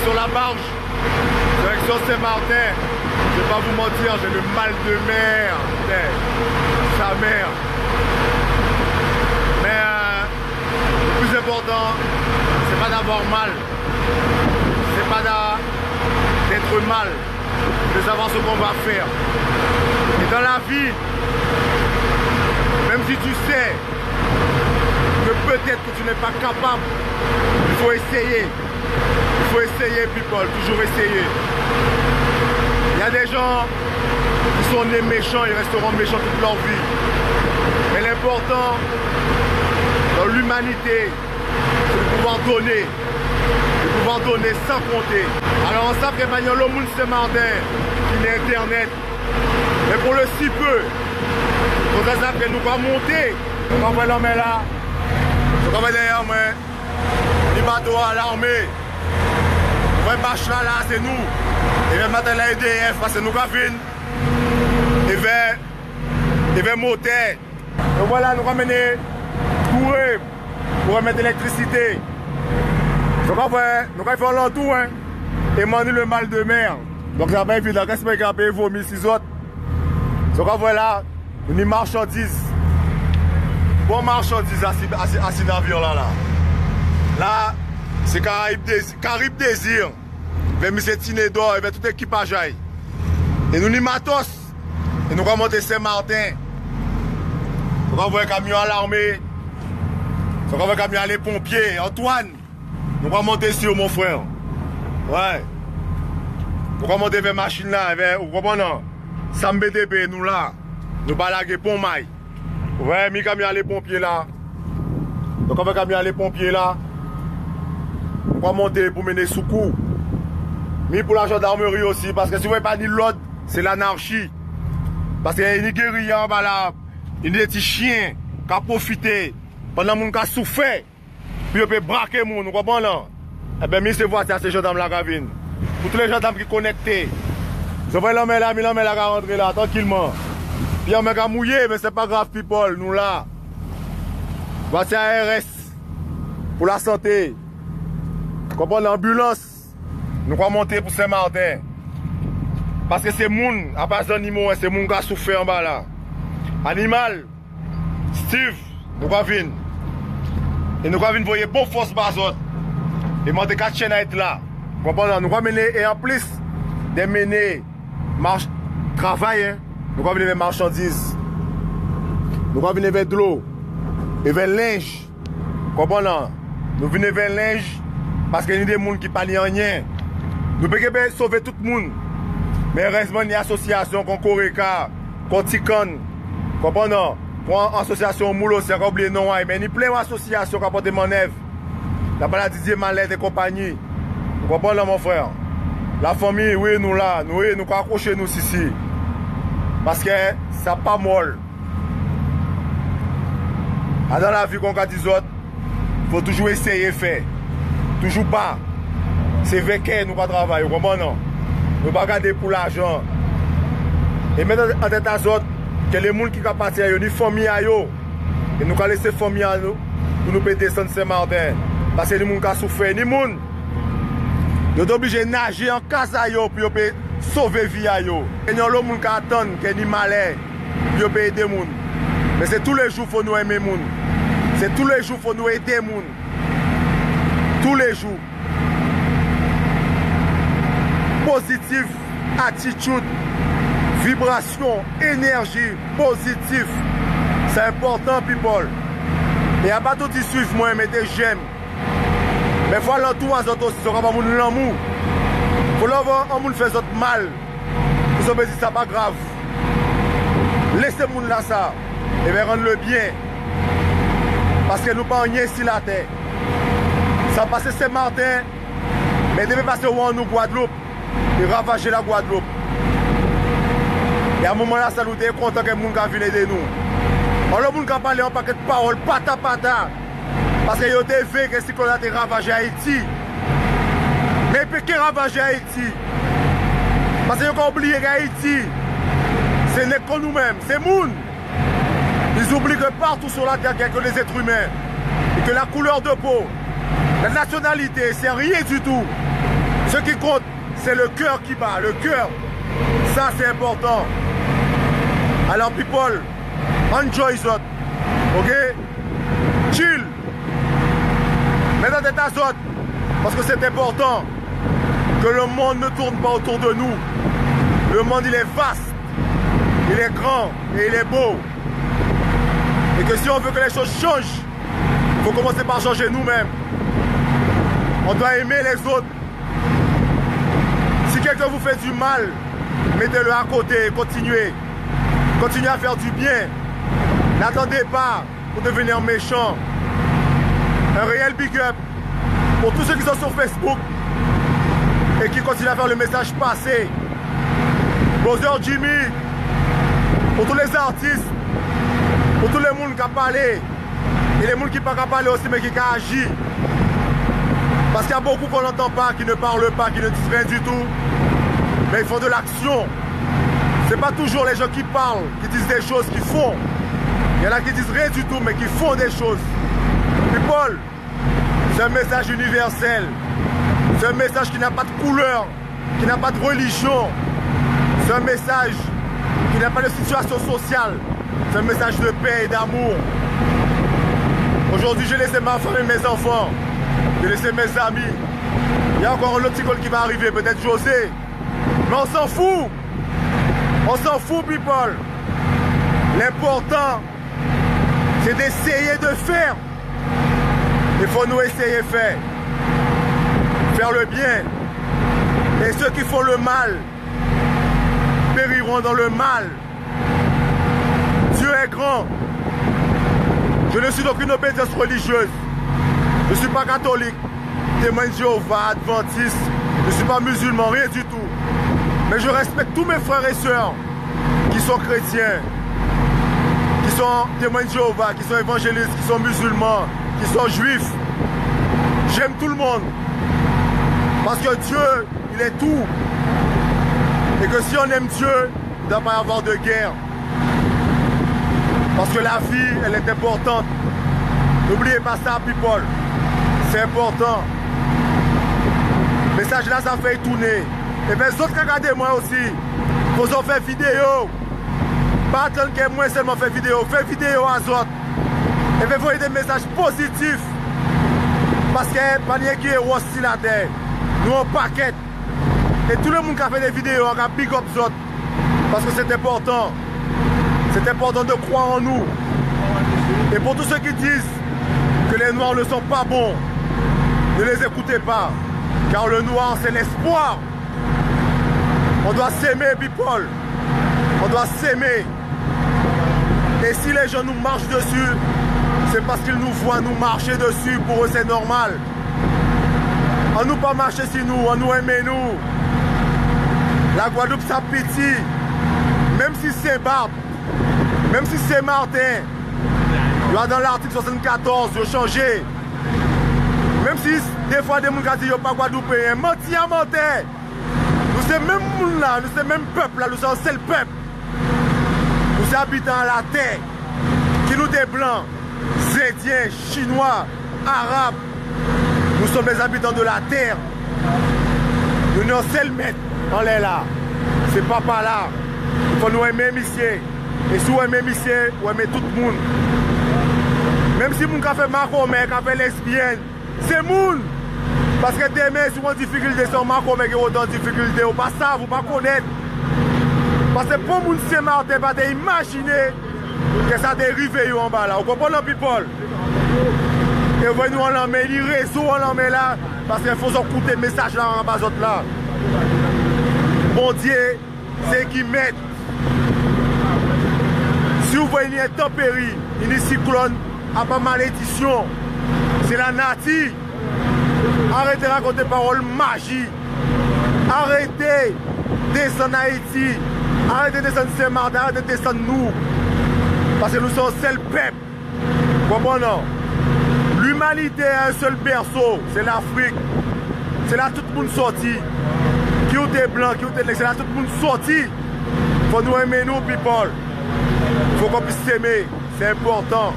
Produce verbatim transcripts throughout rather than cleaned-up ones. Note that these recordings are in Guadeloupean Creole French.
Sur la barge, direction Saint-Martin. Je vais pas vous mentir, j'ai le mal de mer. Putain, sa mère. Mais euh, le plus important, c'est pas d'avoir mal. C'est pas d'a- d'être mal. C'est de savoir ce qu'on va faire. Et dans la vie, même si tu sais que peut-être que tu n'es pas capable, il faut essayer. Il faut essayer, people, toujours essayer. Il y a des gens qui sont nés méchants, ils resteront méchants toute leur vie. Mais l'important dans l'humanité, c'est de pouvoir donner. De pouvoir donner sans compter. Alò, an sav ke pa ni anlo moun Sen-Marten ki ni entènet. Men pou le si pe, fodré sav ke nou ka monté. Zot ka vwè lanmè-la. Zot ka vwè dèyè mwen. Ni bato a larmé. Ou vwè bach-la, la, sé nou. Évè matèl-la, E D F, paske nou ka vin. Évè, évè motè. Donk vwala, nou ka mennen kouré pou rimèt élektrisité. Zot ka vwè, nou ka fè alantou, en. É mwen ni le mal de mer. Donk sa pa évidan, kès mwen ka pé vomi si zot. Zot ka vwè la, nou ni machandiz. Bon machandiz asi, asi, asi navir-la, la. La, sé Karayib Dézi-, Karib Dézir. Évè misyé Tinedò, évè tout ékipaj a'y. É nou ni matos. É nou ka monté Sen-Marten. Zot ka vwè kamyon a larmé. Zot ka vwè kamyon a lé ponpyé. Antoine, nou ka monté si yo, mon frè. Wè. Nou ka monté évè machin-la, évè, ou konprann, non? Sam B T P, nou la. Nou pa lagé pon may. Wè, mi kamyon a lé ponpyé la. Donk, avè kamyon a lé ponpyé la, nou ka monté pou mennen soukou. Mi pou la jandarmri osi, paske si ou vwè pa ni lòd, sé lanarchi. Paske ni gériya anba la, ni dé ti chyen ka pwofité pandan moun ka soufè, pou yo pé braké moun, ou konprann, non? Ében, mi sé vwati a sé jandam-la ka vin. Pou tout lé jandam ki konèkté. Zot vwè lanmè-la, mi lanmè-la ka rantré la, trankilman. Pyé an mwen ka mouyé, mé sé pa grav, people, nou la. Vwati A R S pou lasanté. Konprann, lanbilans. Nou ka monté pou Sen-Marten. Paske sé moun, a pa zannimo, en, sé moun ka soufè anba la. Animal, Steve, nou ka vin. É nou ka vin voyé bon fòs ba zot. É mandé kat chèn a èt la. Ou konprann, non? Nou ka mennen, é anplis dè mennen mach-, travay, en, nou ka vin évè machandiz. Nou ka vin évè dlo. Évè lenj. Konprann, non? Nou vin évè lenj, paske ni dé moun ki pa ni anyen. Nou pé ké pé sové tout moun. Mé érèzman, ni asosyasyon kon Koreka, kon Tikann. Konprann, non? Kon asosyasyon Moul osi, an ka oubliyé non a'y, mé ni plen asosyasyon ka pòté mannèv. La pa la Didier Mallet é konpanyi. Ou konprann, non, mon frè? Lafanmi, wi, nou la. Nou, wi, nou ka akwoché nou sisi. Paske sa pa mòl. Adan lavi, kon ka di zot, fo toujou éséyé fè. Toujou ba. Sé vè kè nou ka travay, ou konprann, non? Nou pa gadé pou lajan. É mèt an tèt a zot, kè lé moun ki ka pati a yo, ni fanmi a yo. É nou ka lésé fanmi a nou, pou nou pé désann Sen-Marten. Paske ni moun ka soufè, ni moun. Yo té oblijé najé an kaz a yo pou yo pé sové vi a yo. É ni anlo moun ka atann kè ni malè pou yo pé édé moun. Mé sé toulé jou fo nou enmé moun. Sé toulé jou fo nou édé moun. Toulé jou. Pozitif, atitid, vibrasyon, énèji pozitif. Sé enpòtan, people. É a pa tout ki swiv mwen, mété jèm. Mé fo alantou a zot osi, zot ka ba moun lanmou. Fo lè ou vwè an moun fè zot mal, pou zot pé di sa pa grav. Lésé moun-lasa, é ben rann le byen. Paske nou pa anyen si latè. Sa pasé Sen-Marten, mé té pé pasé owa an nou Gwadloup. É ravajé la Gwadloup. É a moman-lasa nou té kontan kè moun ka vin édé nou. Alò moun ka palé an pakèt pawòl pata pata. Paske yo té vé kè siklòn-la té ravajé Ayiti. Mé i pé ké ravajé Ayiti. Paske yo ka oubliyé kè Ayiti, sé nèg kon nou menm, sé moun. Ils oublient que partout sur la terre, il n'y a que les êtres humains. Et que la couleur de peau, la nationalité, c'est rien du tout. Ce qui compte, c'est le cœur qui bat, le cœur. Ça, c'est important. Alors, people, enjoy zot. OK ? Chill. Mèt an tèt a zot. Parce que c'est important que le monde ne tourne pas autour de nous. Le monde, il est vaste, il est grand et il est beau. Et que si on veut que les choses changent, il faut commencer par changer nous-mêmes. On doit aimer les autres. Si quelqu'un vous fait du mal, mettez-le à côté et continuez. Continuez à faire du bien. N'attendez pas pour devenir méchant. Un réel big up pour tous ceux qui sont sur Facebook et qui continuent à faire le message passer. Brother Jimmy, pour tous les artistes, pour tout le moun ki ka palé, é lé moun ki pa ka palé osi, mé ki ka aji. Parce qu'il y a beaucoup qu'on n'entend pas, qui ne parlent pas, qui ne disent rien du tout, mais ils font de l'action. C'est pas toujours les gens qui parlent, qui disent des choses, qui font. Il y en a qui disent rien du tout, mais qui font des choses. People, c'est un message universel. C'est un message qui n'a pas de couleur, qui n'a pas de religion. C'est un message qui n'a pas de situation sociale. C'est un message de paix et d'amour. Aujourd'hui, j'ai laissé ma femme et mes enfants. J'ai laissé mes amis. Il y a encore un autre petit col qui va arriver, peut-être José. Mais on s'en fout. On s'en fout, people. L'important, c'est d'essayer de faire. Il faut nous essayer faire. Faire le bien. Et ceux qui font le mal périront dans le mal. Dieu est grand. Je ne suis d'aucune obédience religieuse. Je ne suis pas catholique, Témoin de Jéhovah, adventiste. Je ne suis pas musulman, rien du tout. Mais je respecte tous mes frères et sœurs qui sont chrétiens, qui sont Témoins de Jéhovah, qui sont évangélistes, qui sont musulmans, qui sont juifs. J'aime tout le monde. Parce que Dieu, il est tout. Et que si on aime Dieu, il ne doit pas y avoir de guerre. Parce que la vie, elle est importante. N'oubliez pas ça, people. C'est important. Message-là, ça fait tourner. Et bien, zot ka gadé mwen osi, fo zot fè vidéo. Pa atann ke mwen selman fè vidéo. Fè vidéo a zot. Epi voyé dé mésaj pozitif. Paske pa ni enki éwo si latè. Nou an pakèt. É tout le moun ka fè dé vidéo, an ka big up zot. Parce que c'est important. C'est important de croire en nous. Et pour tous ceux qui disent que les Noirs ne sont pas bons, ne les écoutez pas. Car le noir, c'est l'espoir. On doit s'aimer, people. On doit s'aimer. Et si les gens nous marchent dessus, c'est parce qu'ils nous voient nous marcher dessus. Pour eux, c'est normal. Annou pa maché si nou, annou enmé nou. Lagwadloup sa piti. Menm si Sen-Mat, menm si Sen-Marten, yo adan lartik swasann-katòz, yo chanjé. Menm si défwa dé moun ka di yo pa Gwadloupéyen, manti a mantè. Nou sé menm moun-la, nou sé menm pèp-la, nou sé an sèl pèp. Nou sé abitan a latè. Ki nou té blan, Zendyen, Chinwa, Arab, nous sommes les habitants de la terre. Nou ni an sèl mèt anlè-la. Sé Papa-la. Fò nou enmé misyé. É si ou enmé misyé, ou enmé tout moun. Menm si moun ka fè makomè, ka fè lèsbyèn, sé moun. Paske dèmen, si ou an difikilté, sé an makomè ki wè ou an difikilté, ou pa sav, ou pa konnèt. Paske pon moun Sen-Marten pa té imajiné ke sa té rivé yo anba-la. Ou konprann, non, people? É ou vwè nou an lanmè, ni rézo an lanmè-la, paske fò zot kouté mésaj-la an ba zot la. Bondyé, sé ki mèt. Si ou vwè ni entanpéri, ni siklòn, a pa malédisyon. Sé lanati. Arété rakonté pawòl maji. Arété désann Ayiti. Arété désann Sen-Marten, arété désann nou. Paske nou sé an sèl pèp. Konprann, non? Limanité a an sèl bèso, sé Lafrik. Sé la tout moun sòti. Ki ou té blan, ki ou té nèg, sé la tout moun sòti. Fò nou enmé nou, people. Fò k'on pwis s'aimer. C'est important.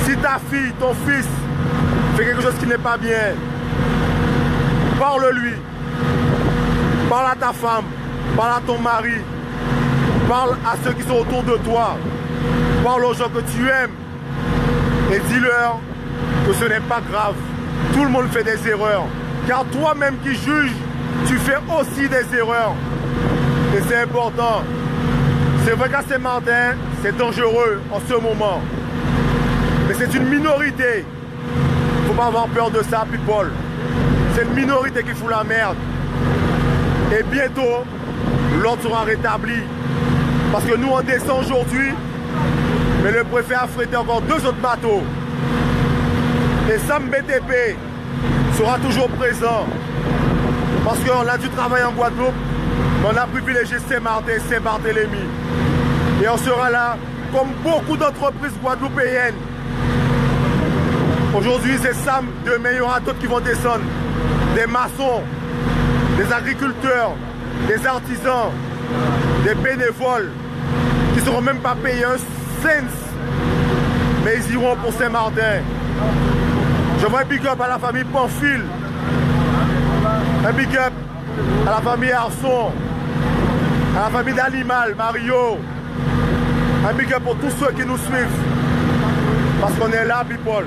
Si ta fille, ton fils fait quelque chose qui n'est pas bien, Parle-lui. Parle à ta femme. Parle à ton mari. Parle à ceux qui sont autour de toi. Parle aux gens que tu aimes. Et dis-leur que ce n'est pas grave. Tout le monde fait des erreurs. Car toi-même qui juges, tu fais aussi des erreurs. Et c'est important. C'est vrai qu'à Saint-Martin, c'est dangereux en ce moment. Mais c'est une minorité. Faut pas avoir peur de ça, people. C'est une minorité qui fout la merde. Et bientôt, l'ordre sera rétabli. Parce que nous, on descend aujourd'hui, mais le préfet a affrété encore deux autres bateaux. Et Sam B T P sera toujours présent. Parce qu'on a du travail en Guadeloupe, mais on a privilégié Saint-Martin et Saint-Barthélemy. Et on sera là, comme beaucoup d'entreprises guadeloupéennes. Aujourd'hui, c'est Sam, demain, il y aura d'autres qui vont descendre. Des maçons, des agriculteurs, des artisans, des bénévoles qui seront même pas payés un cent, mais ils iront pour Saint-Martin. Je vois un big up à la famille Pamphile, un big up à la famille Arson, à la famille d'Animal, Mario, un big up pour tous ceux qui nous suivent, parce qu'on est là, people.